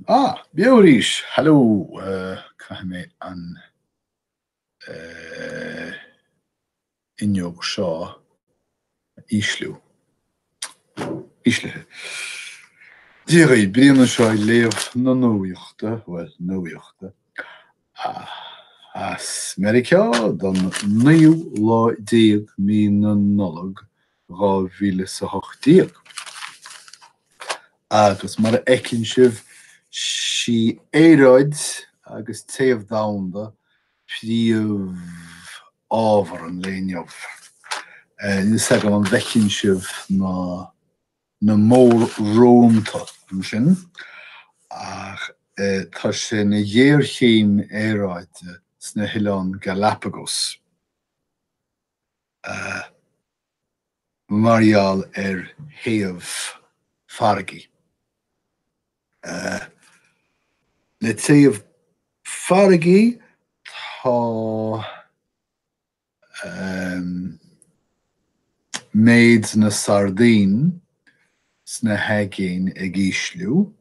Ah, beo arís! Hello! Caithfidh mé an fhuinneog seo a ísliú. Íslithe. Dia dhaoibh, Brian anseo ag léamh na nuaíochta, bhuel, nuaíochta, as Meiriceá don naoú lá déag mí na Nollag 2018. Agus mar a fheiceann sibh, sí aeráid agus téamh domhanda príomh-ábhar an lae inniu. Níl 'fhios agam an bhfeiceann sibh na na mór-rónta ansin, ach tá sé ina ghéarchéim aeráide sna hOileáin Galapagos. Mar gheall ar théamh farraigí. Le téamh farraigí tá méid na sardín sna haigéin ag ísliú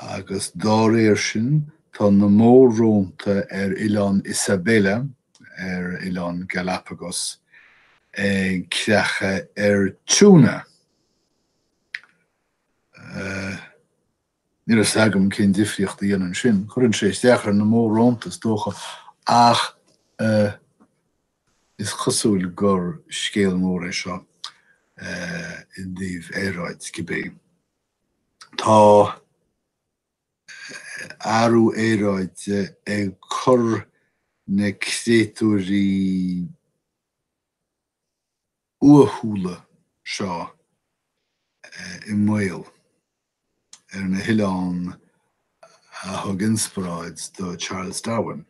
agus dá réir sin tá na mór-rónta ar Oileán Isabela ar Oileáin Galapagos ag creachadh ar tiúna. Níl a fhios agam cén difríocht a dhéanann sin. Cuireann sé isteach ar na mór-rónta is dócha ach is cosúil gur scéal mór é seo i dtaobh aeráid, cibé. Tá athrú aeráide ag cur na créatúirí uathúla seo i mbaol ar na hoileáin a thug inspioráid do Charles Darwin.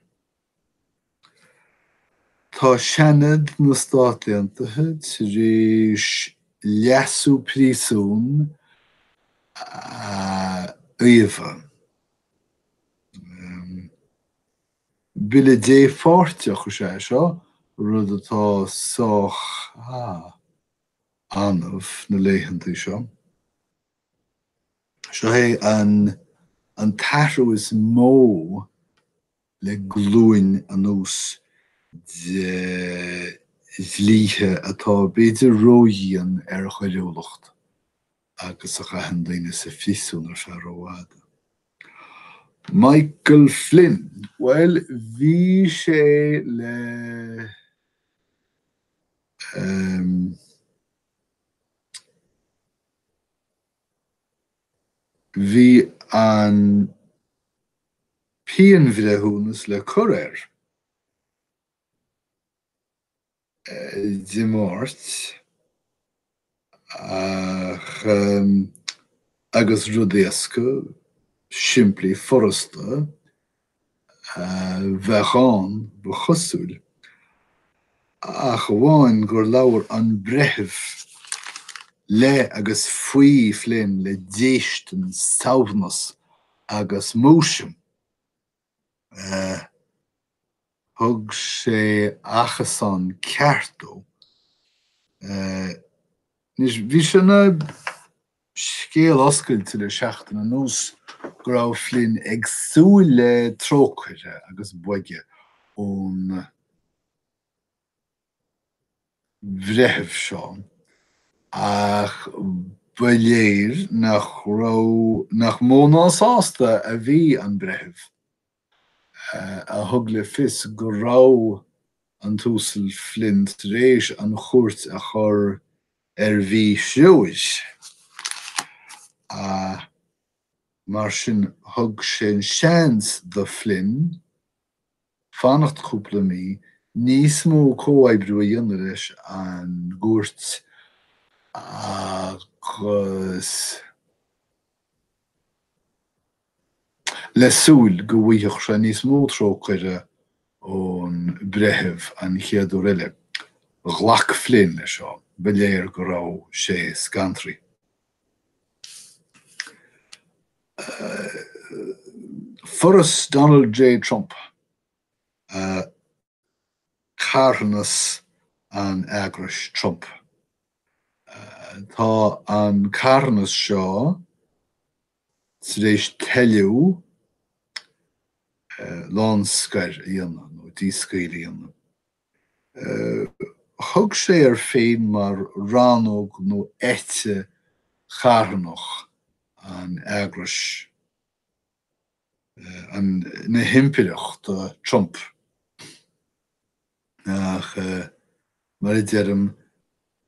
Tá Seanad na Stát Aontaithe tar éis leasú príosún a fhaomhadh. Bille dépháirteach is ea é seo, rud atá sách annamh na laethanta seo. Seo é an t-athrú is mó le glúin anuas de dhlíthe atá b'fhéidir ródhian ar choiriúlacht agus a chaitheann daoine sa phríosún ar feadh rófhada. Michael Flynn, bhuel, bhí sé le bhí an pianbhreithiúnas le cur air. Dé Máirt ach agus rud éasca, simplí, furasta a bheadh ann, ba chosúil, ach amháin gur labhair an breitheamh le agus faoi Flynn le déistin, samhnas agus múisiam. Thug sé achasán ceart dó. Anois, bhí sé ina scéal oscailte le seachtain anuas go raibh Flynn ag súil le trócaire agus boige ón bhreitheamh seo, ach ba léir nach raibh, nach mó ná sásta a bhí an breitheamh. a thug le fios go raibh an tUasal Flynn tar éis an chúirt a chur ar mhíthreoir. Mar sin thug sé an seans do Flynn fanacht cúpla mí, níos mó comhoibriú a dhéanamh leis an gcúirt agus. le súil go bhfaigheadh sé níos mó trócaire ón breitheamh an chéad uair eile. Ghlac Flynn leis seo, ba léir go raibh sé scanraithe. Foras Donald J. Trump, carthanas an eagrais Trump. Tá an carthanas seo. Tar éis toiliú lánscoir a dhéanamh, nó díscaoileadh a dhéanamh. Thug sé air féin mar rannóg nó eite charthanach an eagrais, na himpireachta Trump. Ach mar a deirim,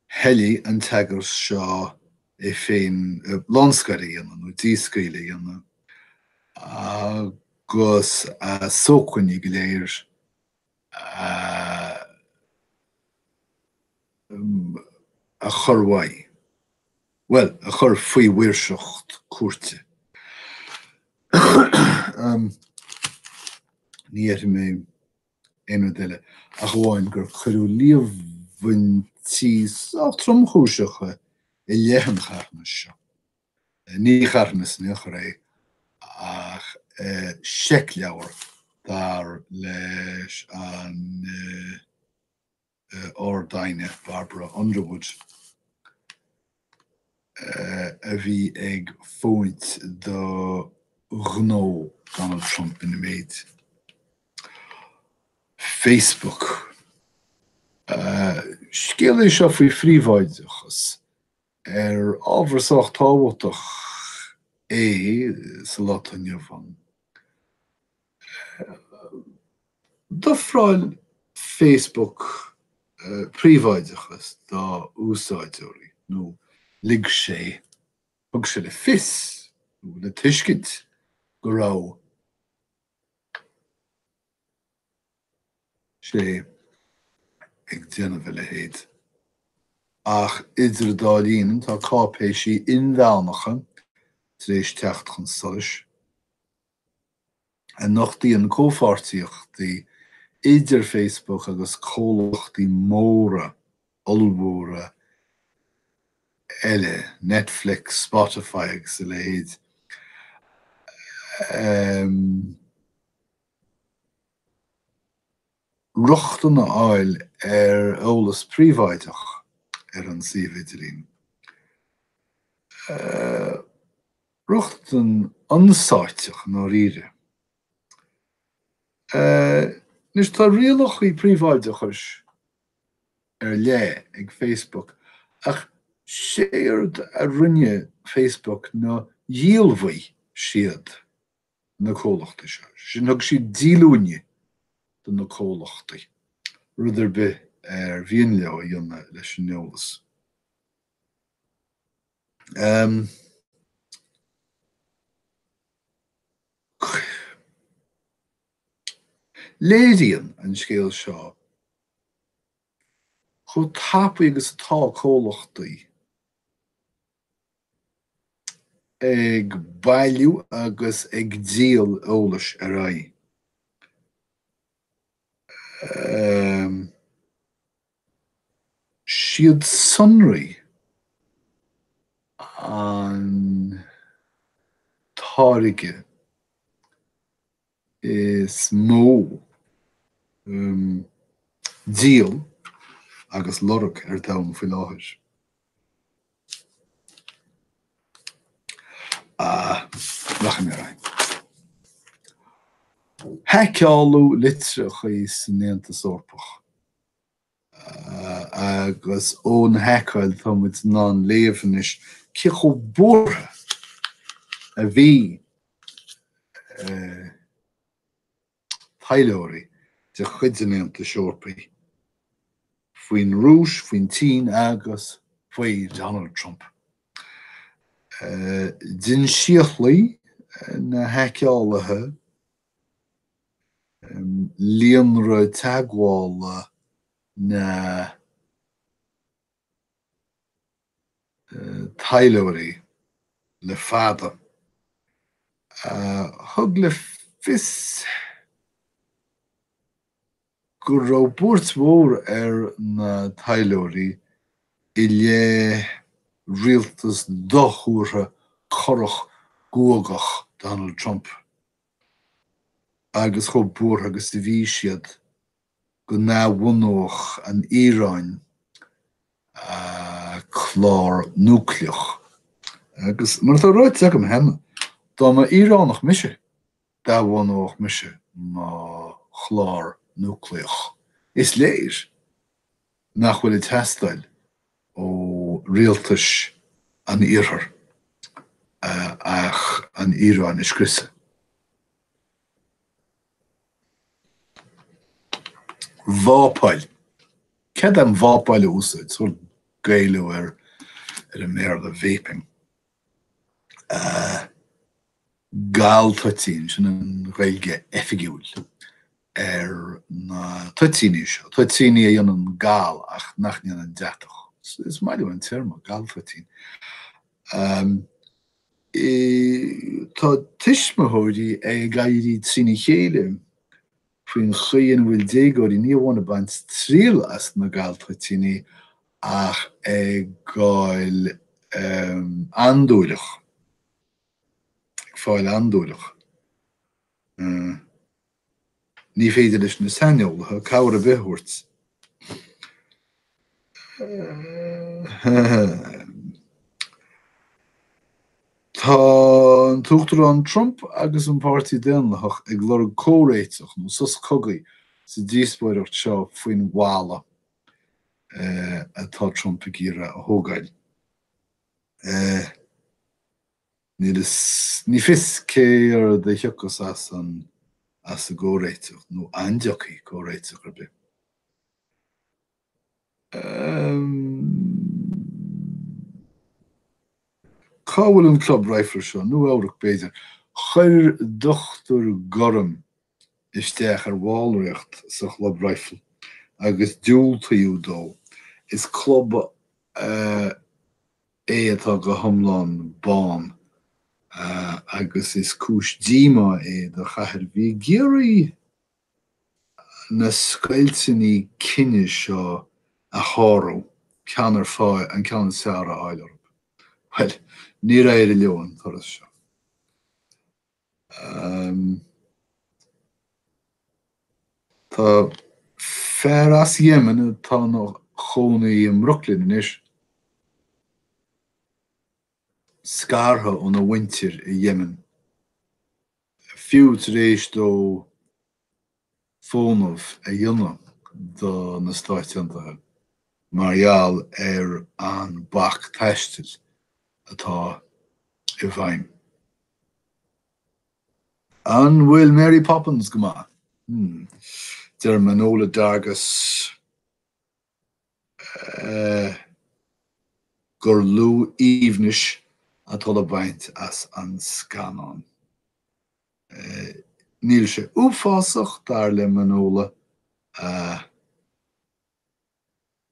thoiligh an t-eagras seo é féin lánscoir a dhéanamh nó díscaoileadh a dhéanamh agus a sócmhainní go léir a chur uaidh, bhuel, a chur faoi mhaoirseacht cúirte. Ní dhéarfaidh mé aon rud eile ach amháin gur cuireadh líomhaintí sách tromchúiseacha i leith an charthanais seo. Ní charthanas in aon chor é ach seicleabhar dar leis an Ard-Aighne Barbara Underwood a bhí ag fóint do ghnó Donald Trump ina méid. Facebook. Scéal é seo faoi phríobháideachas ar ábhar sách tábhachtach é sa lá atá inniu ann. D'ofráil Facebook príobháideachas dá úsáideoirí, nó lig sé, thug sé le fios, nó le tuiscint go raibh sé ag déanamh a leithéid. Ach idir an dá linn, tá cáipéisí inmheánacha tar éis teacht chun solais a nochtaíonn comhpháirtíochtaí idir Facebook agus comhlachtaí móra, ollmhóra eile, Netflix, Spotify agus a leithéid. Rochtain a fháil ar eolas príobháideach ar an suíomh idirlín. Rochtain ionsáiteach i ndáiríre. Anois tá rialacha príobháideachais ar leith ag Facebook ach séard a rinne Facebook ná dhíolmhaigh siad na comhlachtaí seo. Sin, thug siad díolúine do na comhlachtaí rud ar bith ar mhian leo a dhéanamh leis an eolas. Léiríonn an scéal seo chomh tapaidh agus atá comhlachtaí ag bailiú agus ag díol eolais ar aghaidh. Siad sonraí an táirge is mó díol agus lorg ar domhan faoi láthair. Rachaidh mé ar aghaidh. Haiceáladh litreacha san Aontas Eorpach agus ón haiceáil tá muid in ann léamh anois cé chomh buartha a bhí taidhleoirí de chuid an Aontais Eorpaigh faoin Rúis, faoin tSín agus faoi Donald Trump. D'insíothlaigh na haiceálaithe líonra teagmhála na taidhleoirí le fada, a thug le fios go raibh buairt mhór ar na taidhleoirí i leith rialtas dothuartha corrach guagach Donald Trump agus chomh buartha agus a bhí siad go n-athbhunódh an Iaráin a clár núicléach. Agus mar atá ráite agam cheana. Dá mba Iaránach mise, d'athbhunódh mise mo chlár núicléach. Is léir nach bhfuil ag teastáil ó rialtais an Iarthair ach an Iaráin a scriosadh. Vápáil. Cead agam vápáil a úsáid, sórt Gaelú ar an mBéarla vaping. Gal-toitín, sin an Ghaeilge oifigiúil ar na toitíní seo, toitíní a dhéanann gal ach nach ndéanann deatach. Is maith liom an téarma, gal-toitín. Tá tuismitheoirí ag éirí trína chéile faoin chaoi ina bhfuil déagóirí ní amháin ag baint triail as na galtoitíní ach ag fáil andúileach, ag fáil andúileach. Ní féidir leis na saineolaithe cabhair ar bith a thabhairt. Tá an tUachtarán Trump agus an Páirtí Daonlathach ag lorg comhréiteach nó sos cogaidh sa díospóireacht seo faoin bhalla atá Trump ag iarraidh a thógáil. Níl fhios, ní fios céard a thiocfas as an, as an gcomhréiteach, nó an dtiocfaidh comhréiteach ar bith. Cá bhfuil an club raidhfil seo? Nua Eabhrac, b'fhéidir. Chuir dochtúir gorm isteach ar bhallraíocht sa chlub raidhfil agus diúltaíodh dó. Is club é atá go hiomlán bán agus is cúis díomá é do chathair a bhí ag iarraidh na scoilteanna cine seo a shárú, ceann ar fáil, an ceann is fearr a fháil orthu. Bhuel, níor éirigh leo an turas seo. Tá fear as Yemen atá ina chónaí i mBrooklyn anois scartha óna mhuintir i Yemen, fiú tar éis dó fónamh a dhéanamh do na Stáit Aontaithe mar gheall ar an bac taistil atá i bhfeidhm. An bhfuil Mary Poppins go maith? Hmm. Deir Manohla Dargis gur lú aoibhnis atá le baint as an scannán. Níl sé uafásach, dar le Manohla,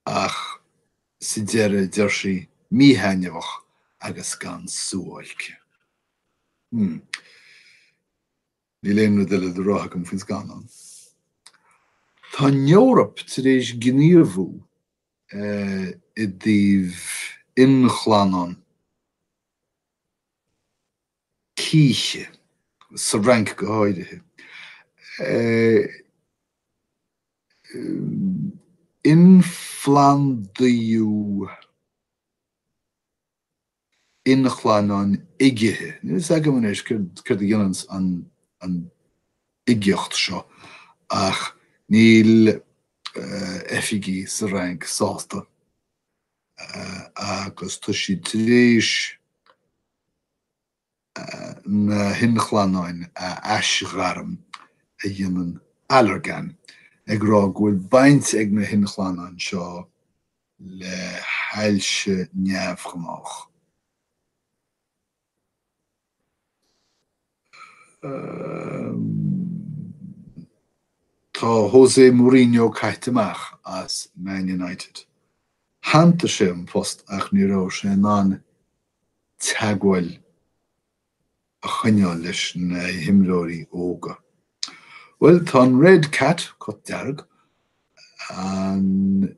ach sa deireadh, deir sí, míthaitneamhach agus gan suáilce. Hmm. Níl aon rud eile le rá agam faoin scannán. Tá an Eoraip tar éis gníomhú i dtaobh ionchlannán cíche, sa Fhrainc go háirithe. Ionphlandaíodh ionchlannán uigithe. Níl a fhios agam anois céard a dhéananns an uigeacht seo ach níl oifigigh sa Fhrainc sásta agus tá siad tar éis na hionchlannáin a aisghairm a dhéanann Allergan, ag rá go bhfuil baint ag na hionchlannáin seo le hailse neamhghnách. Tá José Mourinho caite amach as Man United. Shantaigh sé an post ach ní raibh sé in ann teagmháil a choinneáil leis na himreoirí óga. Bhuel, tá an Red Cat, cat dearg, an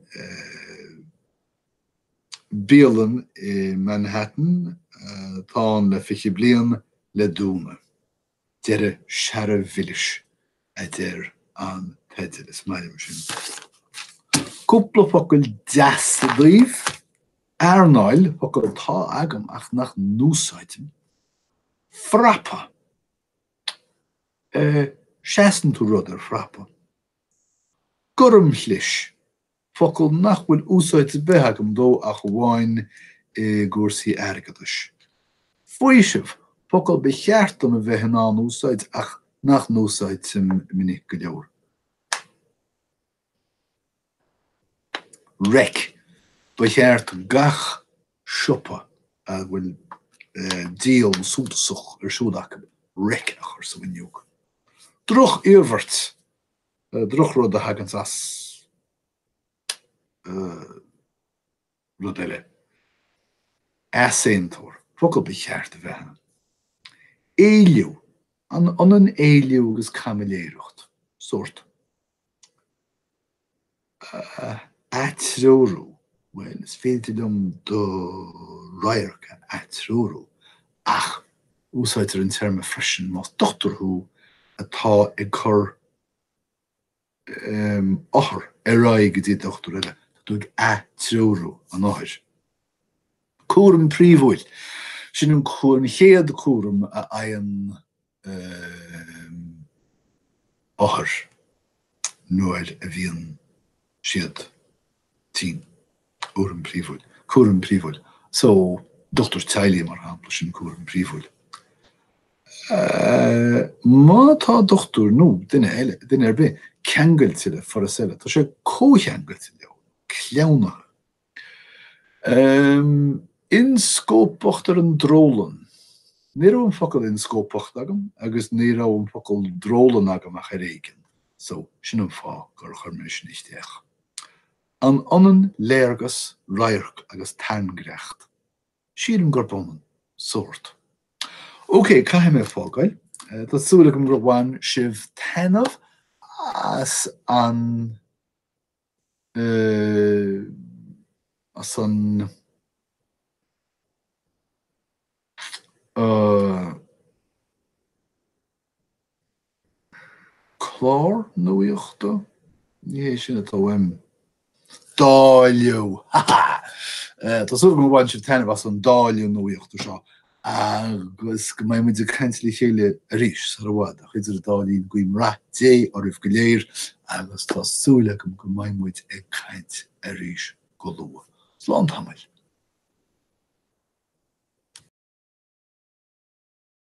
bialann i Manhattan atá ann le 20 bliain, le dúnadh. Deireadh searbh-mhilis, a deir an teideal. Is maith liom sin. Cúpla focal deasa daoibh. Earnáil, focal atá agam ach nach n-úsáidim. Frapa. Seasann tú rud ar frapa. Gormshlis, focal nach bhfuil úsáid ar bith agam dó ach amháin i gcúrsaí airgeadais. Faoiseamh, focal ba cheart dom a bheith in ann úsáid ach nach n-úsáidtim minic go leor. Reic, ba cheart gach siopa a bhfuil díol suntasach ar siúl acu reic a chur sa bhfuinneog. Droch-iarmhairt, drochrud a thaganns as rud eile. Easaontóir, focal ba cheart a bheith ann. Éilliú, an ionann éilliú agus caimiléireacht? Sórt. Atreorú, bhuel, is féidir liom do radharc a atreorú, ach úsáidtear an téarma freisin más dochtúir thú atá ag cur othar ar aghaidh go dtí dochtúir eile, tá tú ag atreorú an othair. Cúram príomhúil, sin an chéad cúram a fhaigheann othair nuair a bhíonn siad tinn. Cúram príomhúil. Cúram príomhúil. So, dochtúir teaghlaigh, mar shampla, sin cúram príomhúil. Má tá dochtúir nó duine eile, duine ar bith, ceangailte le foras eile, tá sé comhcheangailte leo, cleamhnaithe. Ionscópacht ar an drólann. Ní raibh an focal ionscópacht agam agus ní raibh an focal drólann agam ach ar éigean, so sin an fáth gur chuir mé sin isteach. An ionann léargas, radharc agus tairngreacht? Sílim gurb ionann. Sórt. Ok, caithfidh mé fágáil. Tá súil agam gur bhain sibh taitneamh as an as an clár nuachta? Ní hé sin atá uaim. Dáileadh! Ha ha! Tá súil agam gur bhain sibh taitneamh as an dáileadh nuachta seo agus go mbeidh muid ag caint le chéile arís sar i bhfad. Ach idir an dá linn, guím rath Dé oraibh go léir agus tá súil agam go mbeidh muid ag caint arís go luath. Slán tamaill.